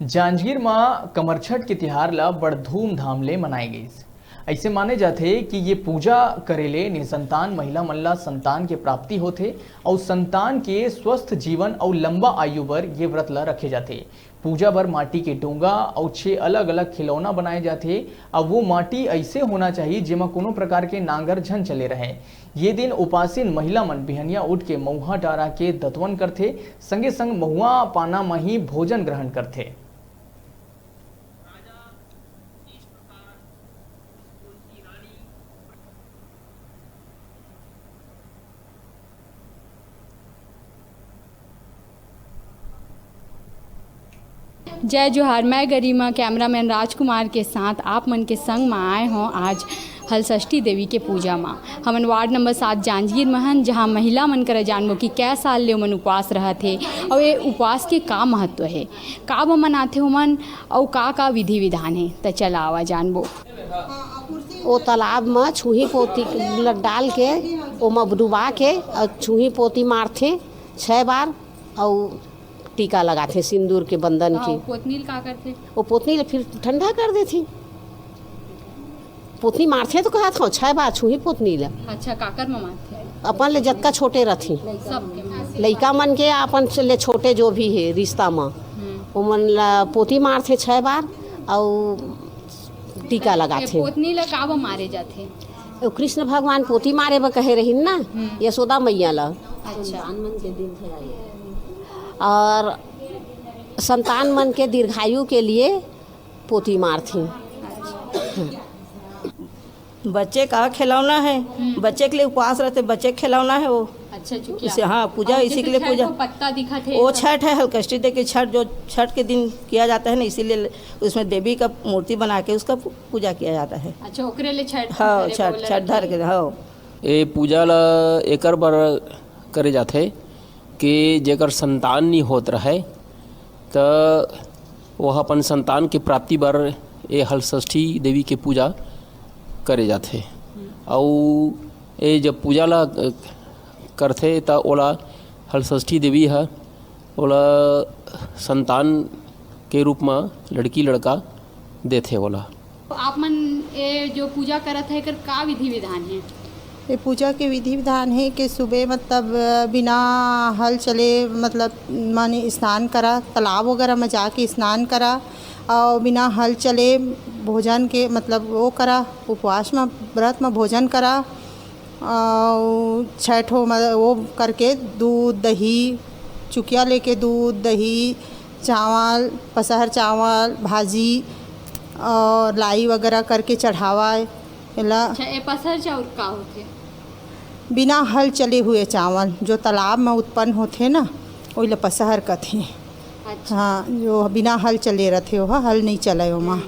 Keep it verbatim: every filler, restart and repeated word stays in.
जांजगीर म कमरछठ के तिहार ल बड़ धूमधाम ले मनाए गइस। अइसे माने जाथे कि ये पूजा करे ले निसंतान महिला मन ल संतान के प्राप्ति होथे अउ संतान के स्वस्थ जीवन अउ लंबा आयु बर ये व्रत ल रखे जाथे। पूजा बर माटी के डोंगा अउ छह अलग-अलग खिलौना बनाए जाथे। अब वो माटी अइसे होना चाहिए, जेमा कोनो प्रकार के नांगर झन चले रहे। ये दिन उपासिन महिला मन बिहनिया उठ के मउहा डारा के दतवन करथे, संगे संग महुआ पाना म ही भोजन ग्रहण करथे। जय जोहार, मैं गरिमा, कैमरामैन राजकुमार के साथ आप मन के संग म आए हों आज हलषष्ठी देवी के पूजा म। हमन वार्ड नंबर सात जांजगीर म हन, जहां महिला मन करा जानबो कि कै साल ले ओमन उपवास रहत हे अउ ये उपवास के का महत्व हे, काबर मनाथे ओमन अउ का-का विधि-विधान हे। त चला आवा जानबो। ओ तालाब म छुही पोती ल डाल के, ओमा डुबा के अउ छुही पोती मारथे छै बार अउ टीका लगाथे सिंदूर के बंदन के। अउ पोतनी ल का करथे? ओ पोतनी ल फिर ठंडा कर देथे। पोतनी मारथे तो कहत हव, छै बार छुही पोतनी ल। अच्छा, काकर म मारथे? अपन ले जतका छोटे रथे। सबके? लइका मन के, अपन ले छोटे जो भी हे रिश्ता म, हम्म। ओमन ल पोती मारथे छै बार अउ टीका ये लगाथे। पोतनी ल काबर मारे जाथे? ओ कृष्ण भगवान पोती मारे बर कहे रहिन ना, हम्म। यशोदा मैया ल। अच्छा। और संतान मन के दीर्घायु के लिए पोती मारथे। बच्चे का खिलौना है, हम्म। बच्चे के लिए उपवास रहते, बच्चे के खिलौना है वो। अच्छा, चुकिया। उसे, हाँ, पूजा और इसी जैसे के लिए छठ पूजा। को पत्ता दिखत है, वो सब। छठ है, हलकष्टी दे के छठ, जो छठ के दिन किया जाता है ना, इसीलिए उसमें देवी का मूर्ति बना के उसका पू-, पूजा किया जाता है। अच्छा, ओकरे ले छठ हाँ, करे छठ, बोला छठ जाता धर है। के, हाँ। ए पूजा ला एकर बर करे जाथे कि जेकर संतान नी होत रहय, त ओह अपन संतान के प्राप्ति बर ए हलषष्ठी देवी के पूजा करे जाथे। अउ ए जब पूजा ला, अ, करथे, त ओला हलषष्ठी देवी ह ओला संतान के रूप म लड़की लड़का देथे ओला। आप मन ए जो पूजा करत है, एकर का विधि विधान है? ये पूजा के विधि विधान है कि सुबह मतलब बिना हल चले, मतलब माने स्नान करा, तालाब वगैरह में जाके स्नान करा और बिना हल चले भोजन के मतलब वो करा, उपवास में, व्रत में भोजन करा। अउ छह ठो म-, वो करके दूध, दही, चुकिया लेके दूध, दही, चावल, पसहर चावल, भाजी और लाई वगैरह करके चढ़ावा एला। अच्छा, ए पसहर चाउर का होथे? बिना हल चले हुए चावल, जो तालाब में उत्पन्न होथे ना, ओइला पसहर कथे। अच्छा। हाँ, जो बिना हल चले रथे, ओहा हल नहीं चले ओमा। हम्म।